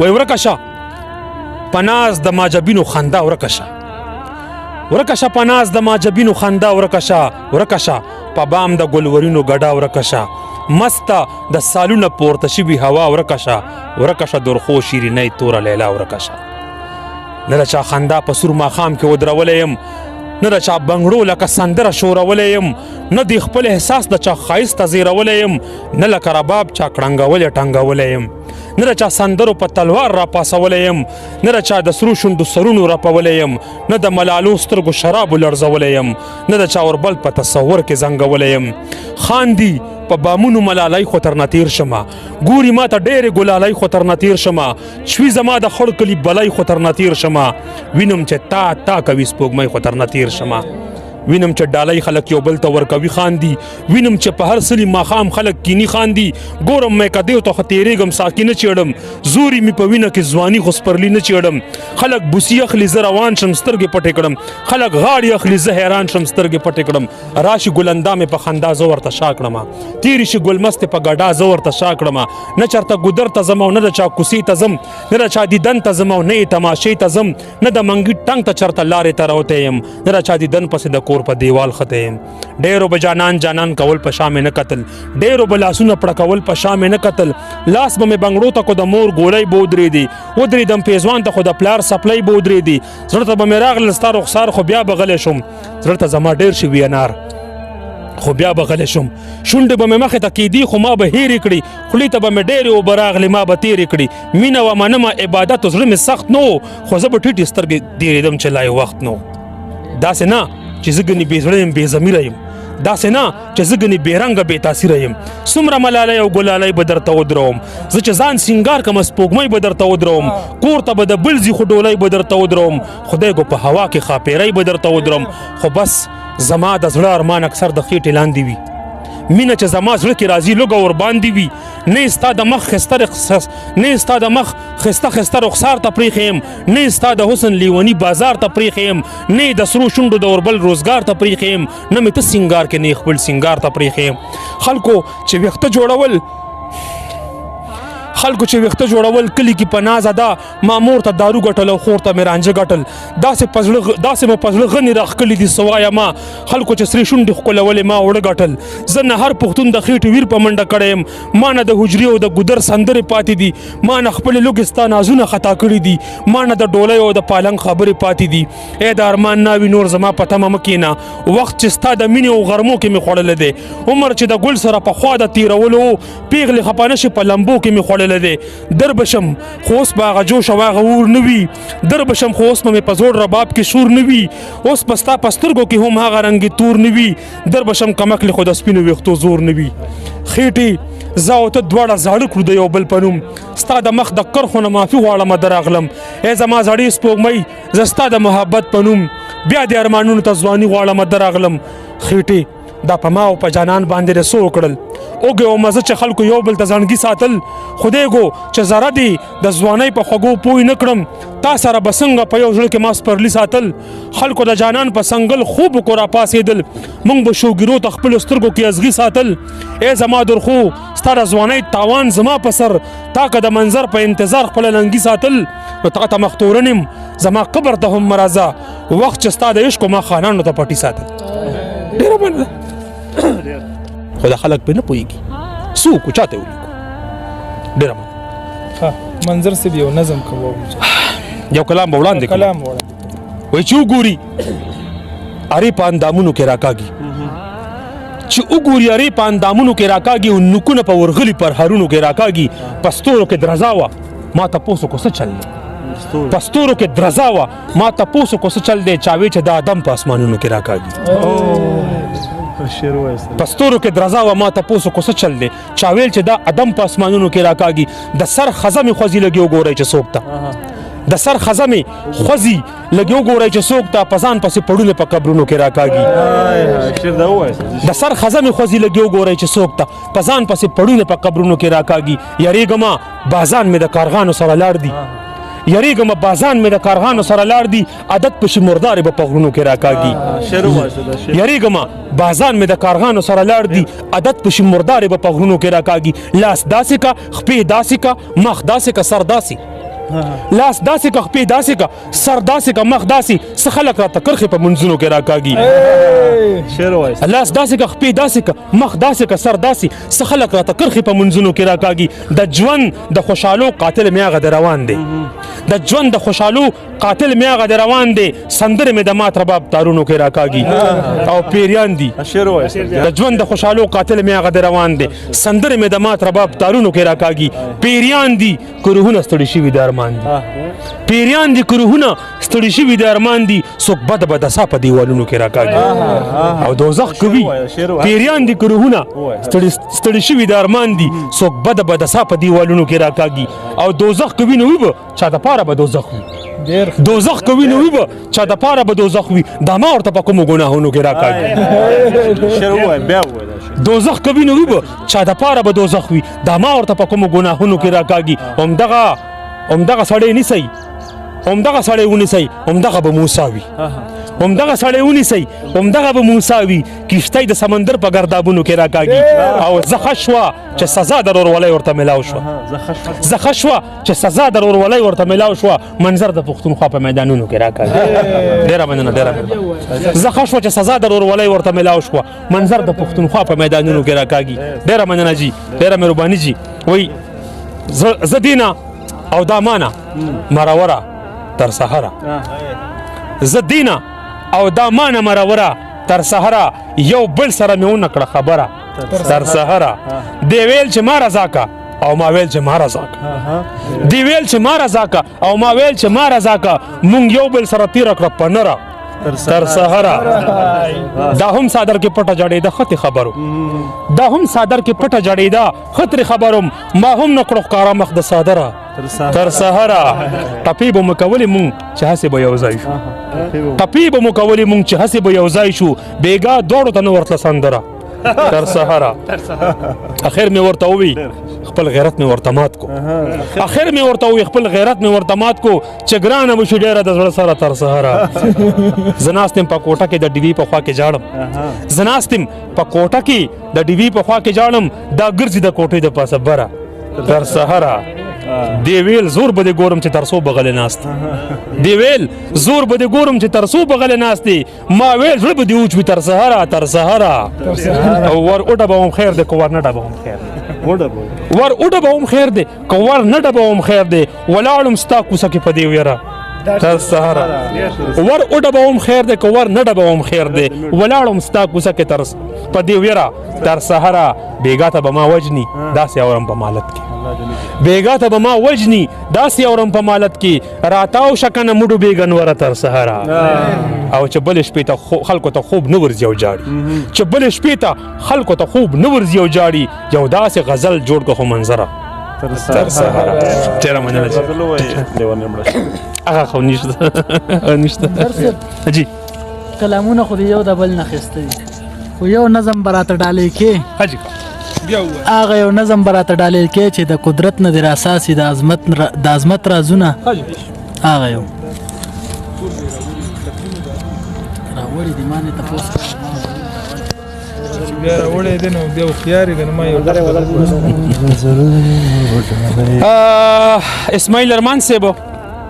وای ورکه شه په ناز د ماجبینو خندا، ورکه شه، ورکه شه په ناز د ماجبینو خندا، ورکه شه، ورکه شه په بام د ګلورینو ګډا، ورکه شه مسته د سالونه پورته شوي هوا، ورکه شه، ورکه شه درخو شیرینۍ توره لیلا، ورکه شه. نه د چا خندا په سور ماښام کې ودرولی یم، نه د چا بنګړو لکه سندره شورولی یم، نه د خپل احساس د چا ښایست ته زیرولی یم، نه لکه رباب چا کړنګولی ټنګولی یم، نه د چا سندرو په تلوار راپاسولی یم، نه د چا د سرو شونډو سرونو رپولی یم، نه د ملالو سترګو شرابو لړزولی یم، نه د چا اوربل په تصور کې زنګولی یم. خاندي په بامونو ملالۍ خو تر نه تېر شمه، ګوري ما ته ډېرې ګلالۍ خو تر نه تېر شمه، چوي زما د خړ کلي بلۍ خو تر نه تېر شمه، وینم چې تا تا کوي سپوږمۍ خو تر نه تېر شمه، وینم چې ډالۍ خلک یو بل ته ورکوي خاندي، وینم چې په هر سلي ماښام خلک کینی خاندي، ګورم مې کدیو ته خو تېرېږم ساقي نه چېړم، زوري مې په وینه کې ځواني خو سپرلي نه چېړم، خلک بوسي اخلي زه روان شم سترګې پټې کړم، خلک غاړې اخلي زه حیران شم سترګې پټې کړم، راشي ګلندا مې په خندا زه ورته شا کړم، تېرې شي ګلمستې په ګډا زه ورته شا کړم، نه چېرته ګودر ته ځم او نه د چا کوڅې ته ځم، نه د چا دیدن ته ځم او نه یې تماشې ته ځم، نه د منګي ټنګ ته چېرته لارې ته راوتی یم، نه د چا دیدن پسې د کور په دیوال ختی یم. ډېرو به جانان جانان کول په شا مې نه کتل، ډېرو به لاسونه پړکول په شا مې نه کتل، لاس به مې بنګړو ته کو د مور ګولۍ به ودرېدې، ودرېدم پېزوان ته خو د پلار څپلۍ به ودرېدې، زړه ته به مې راغلل ستا رخسار خو بیا به غلی شوم، زړه ته زما ډېر شوي انار خو بیا به غلی شوم، شونډې به مې مخې ته کېدې خو ما به هېرې کړې، خولې ته به مې ډېرې اوبه راغلې ما به تېرې کړې، مینه وه منمه عبادت زړه مې سخت نه و، خو زه به ټیټې سترګې تېرېدم چې لا یې وخت نه و. داسې نه چې زه ګنې بې زړه یم بې ضمیره یم، داسې نه چې زه ګنې بې رنګه بې تاثیره یم، څومره ملالۍ او ګلالۍ به درته ودروم، زه چې ځان سینګار کړم سپوږمۍ به درته ودروم، کور ته به د بل ځي خو ډولۍ به درته ودروم، خدای ګو په هوا کې ښاپېرۍ به درته ودروم، خو بس زما د زړه ارمان اکثر د خېټې لاندې وي، مینه چې زما زړه کې راځي لوګه ورباندې وي، نه ستا د مخ ښایسته نه ستا د مخ ښایسته ښایسته رخسار ته پرېښی یم، نه ستا د حسن لیوني بازار ته پرېښی یم، نه د سرو شونډو د اوربل روزګار ته پرېښی یم، نه مې ته سینګار کې نه خپل سینګار ته پرېښی یم. خلکو چې ویښته جوړول، خلکو چې ویښته جوړول کلي کې په ناز ادا، ما مور ته دارو ګټل او خور ته مې رانجه ګټل، داسې په زړه داسې مو په زړه غني راښکلي دي څه وایه ما، خلکو چې سرې شونډې ښکلولې ما اوړه ګټل، زه نه هر پښتون د خېټې ویر په منډه کړی یم، ما نه د حجرې او د ګودر سندرې پاتې دي، ما نه خپلې لوګې ستا نازونه خطا کړي دي، ما نه د ډولۍ او د پالنګ خبرې پاتې دي. ای د ارمان ناوي نور زما په تمه مه کښېنه، وخت چې ستا د مینې او غرمو کې مې خوړلی دی، عمر چې د ګل سره په خوا د تېرولو پیغلې خپه نه شي په لمبو کې مې خوړلی دی، در به شم خو اوس به هغه جوش او هغه اور نه وي، در به شم خو اوس به مې په زوړ رباب کې شور نه وي، اوس به ستا په سترګو کې هم هغه رنګ تور نه وي، در به شم کمکلې خو د سپینو ویښتو زور نه وي. خېټې زه او ته دواړه زاړه کړو د یو بل په نوم، ستا د مخ د کرښو نه معافي غواړم درغلم، ای زما زړې سپوږمۍ زه ستا د محبت په نوم بیا دې ارمانونو ته ځواني غواړم درغلم. خېټې دا په ما او په جانان باندې رسو وکړل، اوږې او مزه چې خلکو یو بل ته ځانګي ساتل، خدای ګو چې زره دې د ځوانۍ په خوږو پوی نه کړم، تا سره به څنګه په یو زړه کې ما سپرلي ساتل، خلکو د جانان په سنګل خوب کو راپاڅېدل، موږ به شوګیرو ته خپلو سترګو کې ازغي ساتل، ای زما درخو ستا د ځوانۍ تاوان زما په سر، تا که د منظر په انتظار خپله لنګي ساتل، نو تا ته مختورن یم زما قبر ته هم مه راځه، وخت چې ستا د عشق ما خانانو ته پټي ساتل. ډېره مننه. خو دا خلک پرې نه پوهېږي څوک و چاته یې ولیکو. ډېره مننه. منظر صاحب یو نظم کوو، یو کلام به وړاندې کړو. کلام وړاندې وایي چې وګوري ارې په اندامونو کې راکاږي، چې وګوري ارې په اندامونو کې راکاږي او نوکونه په ورغلي پر هرونو کې راکاږي، په ستورو کې درزا وه ما تپوس وکړو څه چل دی، په ستورو کې درزا وه ما تپوس وکړو څه چل دی، چا وی چې دا ادم په اسمانونو کې راکاږي. په ستورو کې درزا وه ما تپوس وکړو څه چل دی، چا ویل چې دا ادم په اسمانونو کې راکاږي، د سر خزه مې خوځي لګي وګورئ چې څوک ته، د سر خزه مې خوځي لګي وګورئ چې څوک ته، په ځان پسې پړونه په قبرونو کې راکاږي. د سر خزه مې خوځي لګي وګورئ چې څوک ته، په ځان پسې پړونه په قبرونو کې راکاږي. یریږم بازان مې د کارغانو سره لاړ دي، یریږم بازان مې د کارغانو سره لاړ دي، عادت پشي مردارې به په غرونو کې راکاږي. یریږم بازان مې د کارغانو سره لاړ دي، عادت پشي مردارې به په غرونو کې راکاږي. لاس داسې کا، خپې داسې کا، مخ داسې کا، سر داسې. لاس داسې که، خپې داسې که، سر داسې که، مخ داسې، څه خلک راته کرښې په منځونو کې راکاږي. شعر وایي. لاس داسې که، خپې داسې که، مخ داسې که، سر داسې، څه خلک راته کرښې په منځونو کې راکاږي. د ژوند د خوشحالو قاتل مې هغه د روان دی، د ژوند د خوشحالو قاتل مې هغه د روان دی، سندرې مې د مات رباب تارونو کې راکاږي. او پیریان دي. شعر وایي. د ژوند د خوشحالو قاتل مې هغه د روان دی، سندرې مې د مات رباب تارونو کې راکاږي. پیریان دي که روحونه ستړي شوي د ارمان دي، پیریان دي که روحونه ستړي شوي د ارمان دي، څوک بد بد سا په دیوالونو کې راکاږي. او دوزخ کوي. پیریان دي که روحونه ستړي شوي د ارمان دي، څوک بد بد سا په دیوالونو کې راکاږي. او دوزخ کوي نو وي به چا د پاره به دوزخ وي، دوزخ کوي نو وي به چا د پاره به دوزخ وي، دا ما ورته په کومو ګناهونو کې راکاږي. شعر ووایه، بیا ووایه. دوزخ کوي نو وي به چا د پاره به دوزخ وي، دا ما ورته په کومو ګناهونو کې راکاږي. همدغه سړی نیسئ، همدغه سړی ونیسئ، همدغه به موسی وي، همدغه سړی ونیسئ، همدغه به موسی وي، کښتۍ د سمندر په ګردابونو کې راکاږي. او زه ښه شوه چې سزا د ورورولۍ ورته میلاو شوه، زه ښه شوه چې سزا د ورورولۍ ورته میلاو شوه، منظر د پښتونخوا په میدانونو کې راکاږي. ډېره مننه، ډېره مننه. زه ښه شوه چې سزا د ورورولۍ ورته میلاو شوه، منظر د پښتونخوا په میدانونو کې راکاږي. ډېره مننه جی، ډېره مهرباني جی. وایي زه دینه او دا مانه مروره تر سحره، زه دینه او دا مانه مروره تر سحره، یو بل سره مې ونه کړه خبره تر سحره. دی ویل چې ما رضا کا او ما ویل چې ما رضا کا، دی ویل چې ما رضا کا او ما ویل چې ما رضا کا، مونږ یو بل سره تېره کړه په نره تر سحره. دا هم څادر کې پټه جړېده ختې خبرو، دا هم څادر کې پټه جړېده خترې خبروم، ما هم نه کړو ښکاره مخ د څادره تر سحره. ټپې به مو کولې مونږ چې هسې به یو ځای شو، ټپې به مو کولې مونږ چې هسې به یو ځای شو، بېګا دواړو ته نه ورتله سندره تر سحره. اخر مې ورته ووی خپل غیرت مې ورته مات کو، اخر مې ورته ووی خپل غیرت مې ورته مات کو، چې ګرانه به شي ډېره د زړه سره تر سحره. زه ناست یم په کوټه کې د ډیوې په خوا کې ژاړم، زه ناست یم په کوټه کې د ډیوې په خوا کې ژاړم، دا ګرځي د کوټې د پاسه بره تر سحره. دی ویل زور به دې ګورم چې تر څو به غلی ناست، دی ویل زور به دې ګورم چې تر څو به غلی ناست دی، ما ویل زړه به دې وچوي تر سحره تر سحره. او ور وډبوم خیر دی که ور نه ډبوم خیر دی، ور وډبوم خیر دی که ور نه ډبوم خیر دی، ولاړم ستا کوڅه کې په دې ویره تر سحره. ور وډبوم خیر دی که ور نه ډبوم خیر دی، ولاړم ستا کوڅه کې تر په دې ویره تر سحره. بېګا ته به ما وژني داسې اورم په مالت کې، بېګا ته به ما وژني داسې اورم په مالت کې، راتاو شه که نه مډو بېګنوره تر سحره. او چې بلې شپې ته خلکو ته خوب نه ورځي او جاړي، چې بلې شپې ته خلکو ته خوب نه ورځي او جاړي، یو داسې غزل جوړ که خو منظره تر سحره. ډېره مننه جي. هغه خو نشته نشته جي. کلامونه خو یو د بل نه ښایسته دي، خو یو نظم به راته ډالۍ کې، هغه یو نظم به راته ډالۍ کې چې د قدرت نه دې راساسي د عظمت رازونه، هغه یو راوړي دي. ما نه تپوس بیا راوړی دی نو بیا هوښیار یې که نه ما یو اسماعیل ارمان صاحب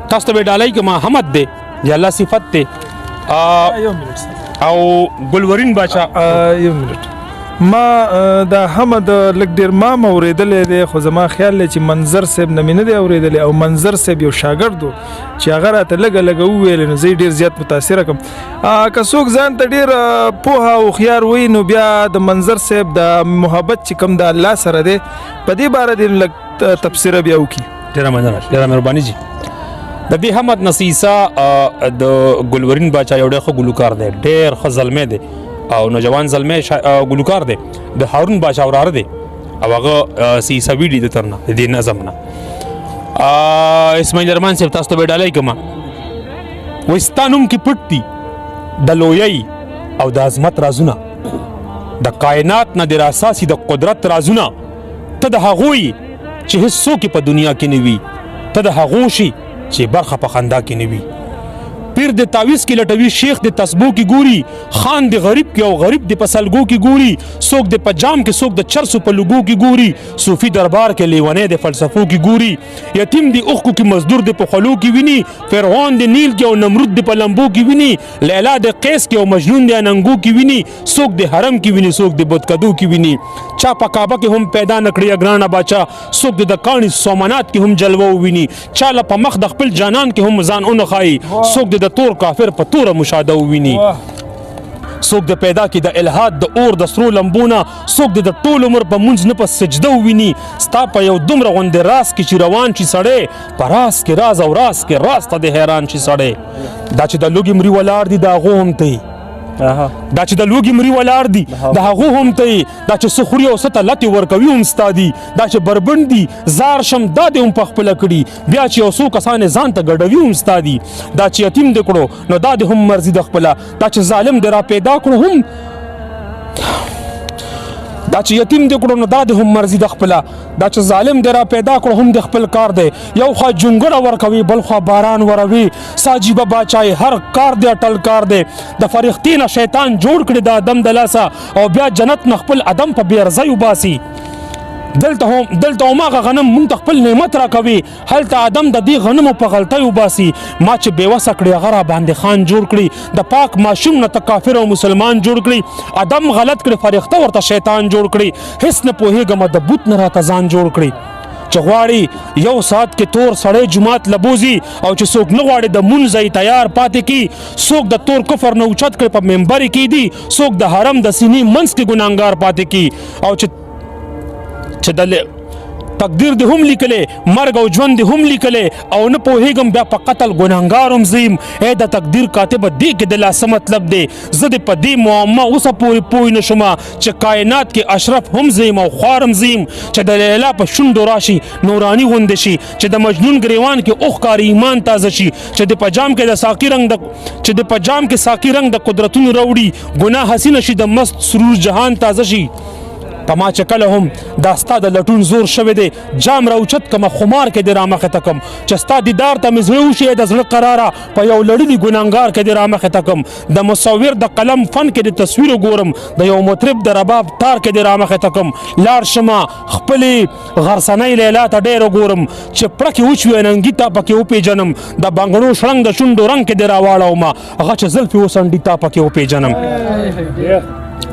تاسو ته به ډالۍ کوم، حمد دی د الله صفت دی. یو منټ او ګلورین باچا. یو منټ، ما دا حمد لږ ډېر ما هم اورېدلی دی، خو زما خیال دی چې منظر صاحب نه مې نه دی اورېدلی. او منظر صاحب یو شاګرد و چې هغه راته لږه لږه وویل نو زه یې ډېر زیات متاثره کړم. که څوک ځان ته ډېر پوهه او هوښیار وي نو بیا د منظر صاحب د محبت چې کوم د الله سره دی په دې باره دې لږ تبصره بیا وکړي. ډېره مننه، ډېره مهرباني جي. د دې حمد نصیصه د ګلورین باچا یو ډېر ښه ګلوکار دی، ډېر ښه زلمی دی او نوجوان زلمی ګلوکار دی، د هارون باچا وراره دی او هغه سیسه ویلي د تر نه د دې نظم نه. اسماعیل ارمان صاحب تاسو ته به ډالۍ کوم. وایي ستا نوم کې پټ دي د لویۍ او د عظمت رازونه، د کائنات نه د راساسي د قدرت رازونه، ته د هغوی چې هیڅوک په دنیا کې نه وي، ته د هغو شي چې برخه په خندا کې نه وي. پیر د تعویذ کې لټوي، شیخ د تسبو کې ګوري، خان د غریب کې او غریب د په سلګو کې ګوري، څوک د په جام کې، څوک د چرسو په لوګو کې ګوري، صوفي دربار کې، لیونی د فلسفو کې ګوري، یتیم د اوښکو کې، مزدور د په خولو کې ویني، فرعون د نیل کې او نمرود د په لمبو کې ویني، لیلا د قیس کې او مجنون د اننګو کې ویني، څوک د حرم کې ویني، څوک د بتکدو کې ویني، چا په کعبه کې هم پیدا نه کړي ګرانه باچا، څوک د کاڼي سومنات کې هم جلوه وویني، چا له په مخ د خپل جانان کې هم ځان ونه ښایي، څوک د تور کافر په توره مشاهده وویني، څوک د پیدا کې د الهاد د اور د سرو لمبونه، څوک د ټول عمر په مونځ نه په سجده وویني، ستا په یو دومره غوندې راز کې چې روان شي سړی، په راز کې راز او راز کې راز ته د حیران شي سړی. دا چې د لوګي مري ولاړ دي د هغو هم ته، دا چې د لوګي مري ولاړ دي د هغو هم ته، دا چې څه خوري او څه ته لتې ورکوي هم ستا دي، دا چې بربنډ دي زار شم دا دې هم په خپله کړي، بیا چې یو څو کسان یې ځان ته ګډوي هم ستا دي، دا چې یتیم دې کړو نو دا دې هم مرضي د خپله، دا چې ظالم دې را پیدا کړو هم، دا چې یتیم دې کړو نو دا دې هم مرضي د خپله، دا چې ظالم دې را پیدا کړو هم د خپل کار دی، یو خوا جونګړه ورکوي بل خوا باران وروي، ساجیبه باچای هر کار دی اټل کار دی، د فرښتې نه شیطان جوړ کړي د ادم د لاسه او بیا جنت نه خپل ادم په بې ارزۍ وباسي. دلته هماغه غنم مونږ ته خپل نعمت راکوي، هلته ادم د دې غنمو په غلطۍ وباسي. ما چې بېوسه کړي هغه را باندې خان جوړ کړي، د پاک ماشوم نه ته کافر او مسلمان جوړ کړي، ادم غلط کړي فرښته ورته شیطان جوړ کړي، هیڅ نه پوهېږم د بت نه راته ځان جوړ کړي. چې غواړي یو ساعت کې تور سړی جومات له بوځي او چې څوک نه غواړي د مونځ ځای تیار پاتې کړي، څوک د تور کفر نه اوچت کړي په منبر کې دي، څوک د حرم د سینې منځ کې ګناهګار پاتې کړي، او چې د تقدیر دې هم لیکلی، مرګ او ژوند دې هم لیکلی، او نه پوهېږم بیا په قتل ګناهګار هم زه یم. ای د تقدیر کاتبه دې کې د لا څه مطلب دی؟ زه دې په دې معما اوسه پورې پوه نه شوم چې کائنات کې اشرف هم زه یم او خوار هم زه یم، چې د لیلا په شونډو راشي نوراني غوندې شي، چې د مجنون ګریوان کې اوښکاري ایمان تازه شي، چې د په جام کې د ساقي رنګ د چې د په جام کې ساقي رنګ د قدرتونو راوړي، ګناه حسینه شي د مست سرور جهان تازه شي. په ما چې کله هم دا ستا د لټون زور شوی دی، جام راوچت کمه خمار کې دې رامخې ته کم، چې ستا دیدار ته مې زړه وشي د زړه قراره په یو لړلي ګناهګار کې دې رامخې ته کم، د مصور د قلم فن کې دې تصویر وګورم، د یو مطرب د رباب تار کې دې رامخې ته کم، لاړ شمه خپلې غرڅنۍ لیلا ته ډېر وګورم، چې پړکې وچوي ننګي تا پکې وپېژنم، د بنګړو شړنګ د شونډو رنګ کې دې راواړوم، هغه چې زلفې وڅنډي تا پکې وپېژنم.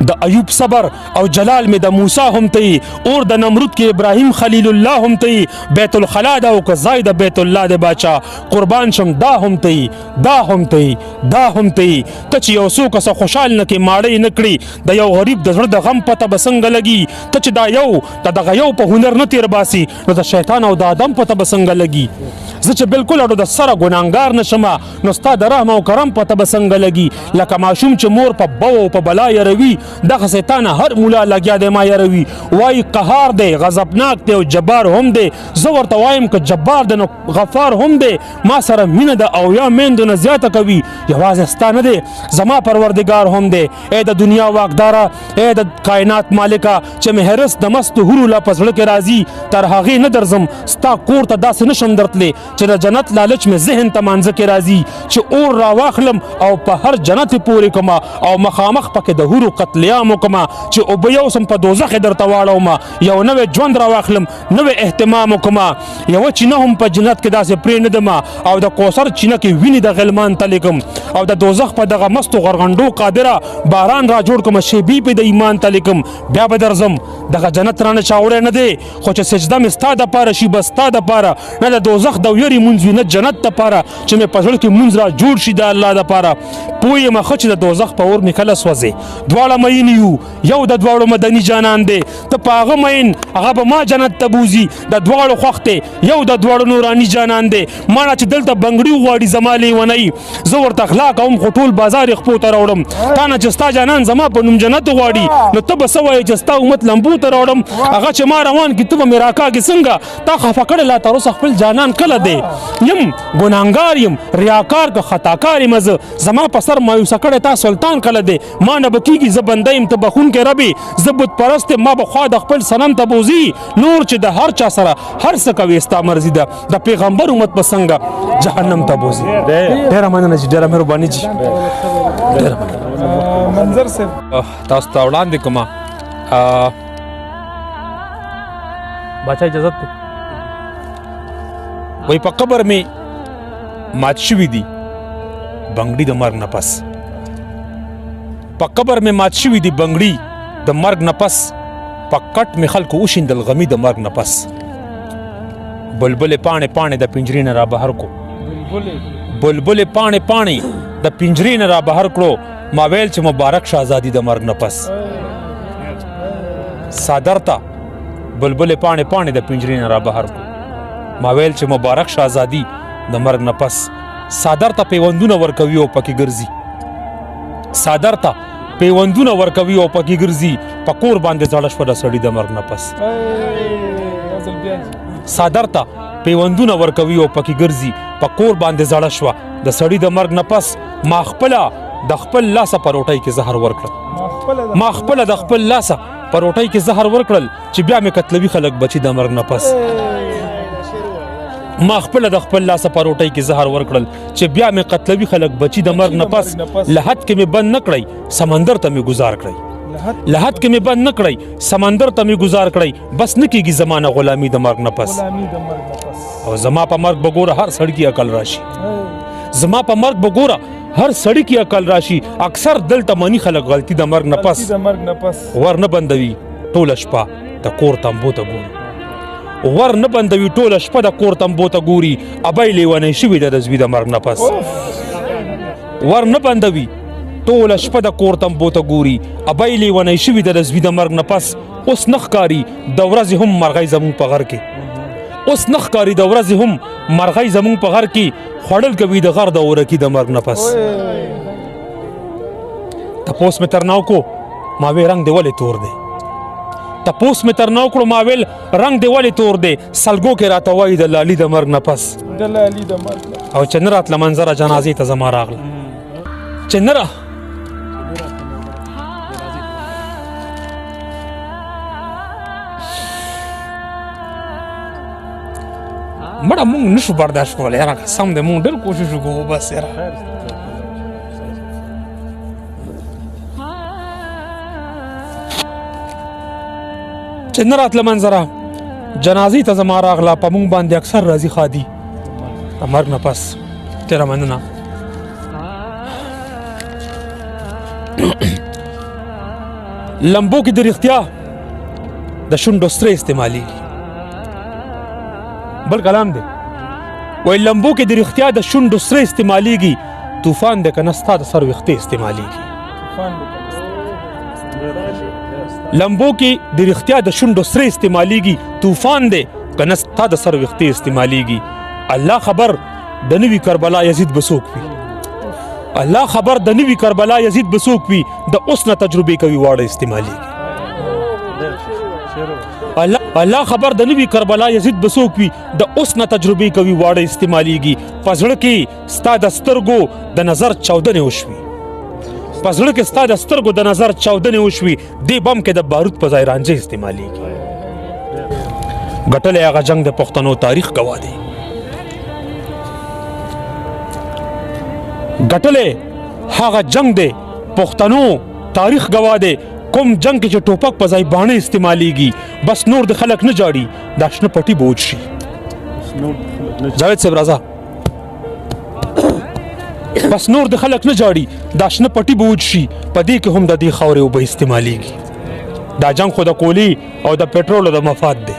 د ایوب صبر او جلال مې د موسی هم ته، اور د نمرود کې ابراهیم خلیل الله هم ته، بیت الخلا دا او که ځای د بیت الله دی باچا قربان شم دا هم ته، دا هم ته، دا هم ته. ته چې یو څو کسه خوشحال نه کې ماړۍ نه کړي، د یو غریب د زړه د غم پته به څنګه لګي؟ ته چې دا یو د دغه یو په هنر نه تېر باسي نو د شیطان او د آدم پته به څنګه لګي؟ زه چې بالکل اډو د سره ګناهګار نه شمه نو ستا د رحم او کرم پته به څنګه لګي؟ لکه ماشوم چې مور په بو او په بلا یروي، دغه سیطانه هر مولا لګیا دی ما یروي، وایي قهار دی، غضبناک دی او جبار هم دی. زه ورته وایم که جبار دی نو غفار هم دی، ما سره مینه ده او یا میندو نه زیاته کوي، یوازې ستا نه دی زما پروردګار هم دی. ای د دنیا واکداره، ای د کائنات مالکه، چې مې حرص د مستو حورو لا په زړه کې راځي، تر هغې نه درځم ستا کور ته داسې نه شم درتلی چې د جنت لالچ مې ذهن ته مانځه کې راځي، چې اور راواخلم او په هر جنت پورې کومه او مخامخ پکې د حورو قتل عام وکړم، چې اوبه یوسم په دوزخ یې درته واړوم، یو نوی ژوند راواخلم، نوی اهتمام وکړم، یوه چینه هم په جنت کې داسې پرې نه دمه او د کوثر چینه کې وینې د غلمان ته لیکم، او د دوزخ په دغه مستو غرغنډو قادره باران را جوړ کړم، شیبې پې د ایمان ته لیکم، بیا به درځم. دغه جنت رانه چاوړی نه دی، خو چې سجده مې ستا دپاره شي بس ستا دپاره، نه د دوزخ د ویرې مونځ وي نه جنت دپاره، چې مې په زړه کې مونځ را جوړ شي د الله دپاره. پوه یم ښه چې د دوزخ په اور مې کله سوځې، دواړه مین یو، یو د دواړو مدني جانان دی، ته په هغه مین هغه به ما جنت ته بوځي، د دواړو خوښ دی، یو د دواړو نوراني جانان دی. ما نه چې دلته بنګړي وغواړي زما لیونی، زه ورته غلا کوم خو ټول بازار یې خپو ته راوړم. تا نه چې ستا جانان زما په نوم جنت غواړي نو ته به څه وایې چې ستا امت لمبو ته راوړم؟ هغه چې ما روان کړي ته به مې راکاږې څنګه؟ تا خفه کړی لا تر اوسه خپل جانان کله دی؟ یم ګناهګار یم، ریاکار که خطاکار یم، زه زما په سر مایوسه کړی تا سلطان کله دی؟ ما نه به کېږي زه بنده یم ته بخښونکی رب یې، زه بت پرست یم ما به خوا د خپل صنم ته بوځي. نور چې د هر چا سره هر څه کوې ستا مرضي ده، د پیغمبر امت به څنګه جهنم ته بوځي. ډېره مننه جي، ډېره مهرباني جي، ډېره مننه. منظر صاحب تاسو ته وړاندې کومه باچا اجازت دی. وای په قبر می مات شوي دي بنګړي د مرګ نه پس، په قبر می مات شوي دي بنګړي د مرګ نه پس، په کټ می خلکو وشیندل غمي د مرګ نه پس. بلبلې پاڼې پاڼې د پنجرې نه را بهر کو، بلبلې پاڼې پاڼې د پنجرې نه را بهر کړو، ما ویل چې مبارک شه ازادي د مرګ نه پس. صادر ته بلبلې پاڼې پاڼې د پنجرې نه را بهر کړو، ما ویل چې مبارک شه ازادي د مرګ نه پس. صادر ته پیوندونه ورکوي او پکې ګرځي، صادر ته پیوندونه ورکوي او پکې ګرځي، په کور باندې زړه شوه د سړي د مرګ نه پس. صادر ته پیوندونه ورکوي او پکې ګرځي، په کور باندې زړه شوه د سړي د مرګ نه پس. ما خپله د خپل لاسه په روټۍ کې زهر ورکړل، ما خپله د خپل لاسه په روټۍ کې زهر ورکړل چې بیا مې قتلوي خلک بچي د مرګ نه پس. ما خپله د خپل لاسه په روټۍ کې زهر ورکړل چې بیا مې قتلوي خلک بچي د مرګ نه پس. لحد کې مې بند نه کړی سمندر ته مې ګزار کړی، لحد کې مې بند نه کړی سمندر ته مې ګزار کړی، بس نه کېږي زما نه غلامي د مرګ نه پس. او زما په مرګ به ګوره هر سړي کې عقل راشي، زما په مرګ به ګوره هر سړي کې عقل راشي. اکثر دلته مني خلک غلطي د مرګ نه پس، ور نه بندوي ټوله شپه د کور تمبو ته ګوري، ور نه بندوي ټوله شپه د کور تمبو ته ګوري، ابۍ لیونی شوې ده د زوی د مرګ نه پس. ور نه بندوي ټوله شپه د کور تمبو ته ګوري، ابۍ لیونی شوې ده د زوی د مرګ نه پس. اوس نه ښکاري د ورځې هم مرغۍ زموږ په غر کې، اوس نه ښکاري د ورځې هم مرغۍ زموږ په غر کې، خوړل کوي د غر د اورکي د مرګ نه پس. تپوس مې تر نه وکړو ما وی رنګ دې ولې تور دی، تپوس مې تر نه وکړو ما ویل رنګ دې ولې تور دی، سلګو کې راته وایي د لالي د مرګ نه پس. او چې نه راتله منظره جنازې ته زما راغله، چې نه را مړه مونږ نشو برداشت کولی یاره، قسم دی مونږ ډېر کوشش وکړو بس یاره. چې نه راتله منظره جنازې ته زما راغله، په مونږ باندې اکثر راځي ښادي د مرګ نه پس. ډېره مننه. لمبو کې د رښتیا د شونډو سرې استعمالیږي. بل کلام دی وای لمبو کې د رښتیا د شونډو سرې استعمالیږي، طوفان دی که نه ستا د سر ویښتې استعمالیږي. لمبو کې د رښتیا د شونډو سرې استعمالیږي، طوفان دی که نه ستا د سر ویښتې استعمالیږي. الله خبر د نوي کربلا یزید به څوک وي، الله خبر د نوي کربلا یزید به څوک وي، د اوس نه تجربې کوي واړه استعمالیږي. الله خبر د نوي کربلا یزید به څوک وي، د اوس نه تجربې کوي واړه استعمالیږي. په زړه کې ستا د سترګو د نظر چاودنې وشوي، په زړه کې ستا د سترګو د نظر چاودنې وشوي، دې بم کې د بارود په ځای رانجه استعمالیږي. ګټلی هغه جنګ د پښتنو تاریخ ګواه دی، ګټلی هغه جنګ دی پښتنو تاریخ ګواه دی. کوم جنګ کې چې ټوپک په ځای باڼه استعمالیږي، بس نور د خلک نه جاړي، دا شنه پټي به وچ شي. جاوید صاحب راځه. بس نور د خلک نه جاړي، دا شنه پټي به وچ شي، په دې کې هم د دې خاورې اوبه استعمالیږي. دا جنګ خو د کولی او د پټرولو د مفاد دی،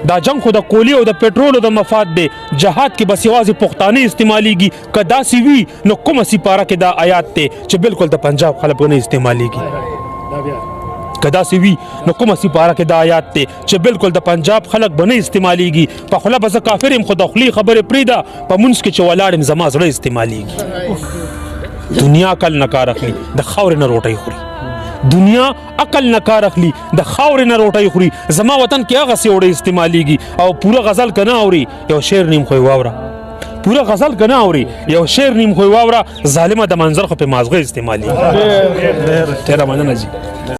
دا جنګ خو د کولی او د پټرولو د مفاد دی. جهاد کې بس یوازې پښتانه استعمالیږي. که داسې وي نو کومه سپاره کې دا آیات دی چې بالکل د پنجاب خلک نه استعمالیږي؟ که داسې وي نو کومه سپاره کې دا آیات دی چې بالکل د پنجاب خلک به نه استعمالیږي؟ په خوله به زه کافر یم خو د خولې خبرې پرېږده، په مونځ کې چې ولاړ یم زما زړه استعمالیږي. دنیا عقل نه کار اخلي، د خاورې نه روټۍ خوري. دنیا عقل نه کار اخلي، د خاورې نه روټۍ خوري. زما وطن کې هغسې اوړه استعمالیږي. او پوره غزل که نه اوري یو شعر نیم خو یې واوره، پوره غزل کنه اوري، یو شعر نیم خو واوره ظالمه د منظر خو په مازغه استعمالي. ډېره مننه جی.